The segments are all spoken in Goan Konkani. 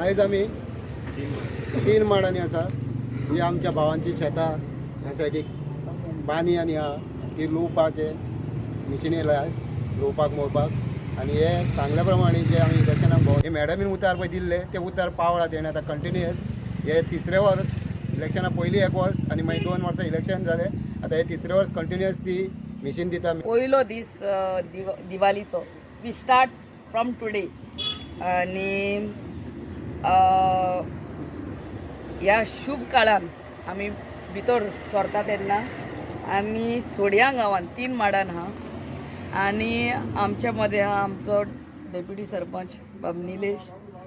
आयज आमी तीन माडांनी आसा जी आमच्या भावांची शेतां ह्या सायडीक बांदी आनी आहा ती लुवपाचे मिशिनी येयला लुवपाक मोळपाक. आनी हे सांगल्या प्रमाणे जे आमी इलेक्शनाक भोंव हे मॅडमीन उतार पळय दिल्ले ते उतार पावला तेणें. आतां कंटिन्युअस हे तिसरें वर्स, इलेक्शना पयलीं एक वर्स आनी मागीर 2 वर्सां इलेक्शन जालें, आतां हे तिसरें वर्स कंटिन्युअस ती मिशीन दिता. पयलो दीस दिवालीचो, we start from today. आणि ह्या शुभ काळान आमी भितर सरता तेन्ना आमी सोडया गांवान तीन माडान आहा आनी आमच्या मदें आहा आमचो डेप्युटी सरपंच बाब निलेश,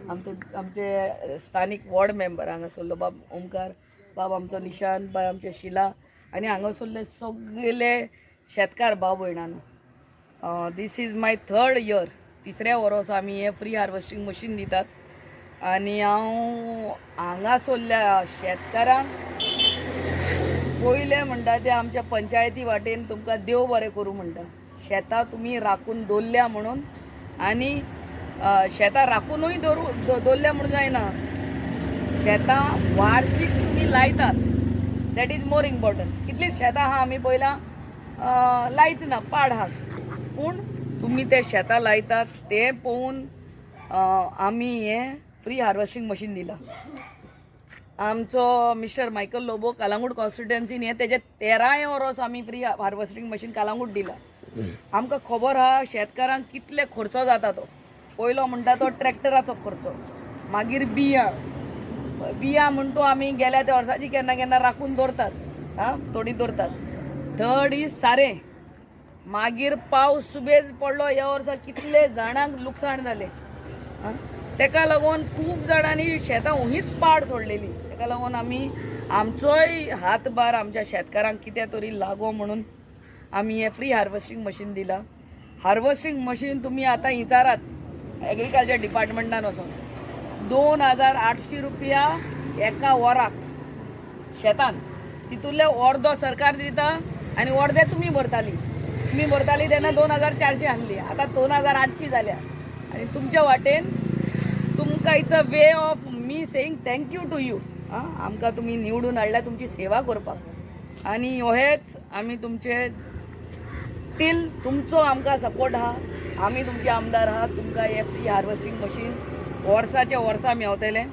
आमचे आमचे स्थानीक वॉर्ड मेंबर हांगासरलो बाब ओमकार, बाब आमचो निशांत, बाय आमचे शिला आनी हांगासरले सगळे शेतकार भाव भयणांनो. This is my third year, तिसऱ्या वर्स आमी हें फ्री हार्वेस्टींग मशीन दितात. आनी हांव हांगासरल्या शेतकारांक पयलें म्हणटा तें आमच्या पंचायती वाटेन तुमकां देव बरें करूं म्हणटा, शेतां तुमी राखून दवरल्या म्हणून. आनी शेतां राखुनूय दवरल्या म्हणून जायना, शेतां वार्षीक तुमी लायतात, that is more important. कितलीं शेतां आहा आमी पयलां लायतना पाड आहा, पूण तुमी ते शेतां लायतात तें पळोवन आमी हें फ्री हार्वेस्टींग मशीन दिलां. आमचो मिस्टर मायकल लोबो कालांगूट कॉन्स्टिट्युएन्सीन हें तेजे 13 वर्स आमी फ्री हार्वेस्टींग मशीन कालांगूट दिलां. आमकां खबर आहा शेतकारांक कितले खर्चो जाता तो. पयलो म्हणटा तो ट्रॅक्टराचो खर्चो, मागीर बियां. बियां म्हण तो आमी गेल्या त्या वर्साची केन्ना केन्ना राखून दवरतात, आं, थोडी दवरतात. थर्ड is सारें. मागीर पावस सुबेज पडलो ह्या वर्सा, कितले जाणांक लुकसाण जालें. आं, तेका लागून खूब जाणांनी शेतां उहीच पाड सोडलेली. तेका लागून आमी आमचोय हातभार आमच्या शेतकारांक कितें तरी लागो म्हणून आमी हें फ्री हार्वेस्टींग मशीन दिलां. हार्वेस्टींग मशीन तुमी आतां विचारात एग्रीकल्चर डिपार्टमेंटान वचोन, 2800 रुपया एका वराक शेतान. तितूंतले अर्दो सरकार दिता आनी अर्दे तुमी भरताली. तुमी भरताली तेन्ना 2400 आहली, आतां 2800 जाल्या. आनी तुमच्या वाटेन तुमकां it's a way of me saying thank you to you. आं, आमकां तुमी निवडून हाडल्या तुमची सेवा करपाक आनी हेच आमी तुमचे टील तुमचो आमकां सपोर्ट आहा, आमी तुमचे आमदार आहात. तुमकां हें फ्री हार्वेस्टींग मशीन वर्साच्या वर्सा मेवतलें.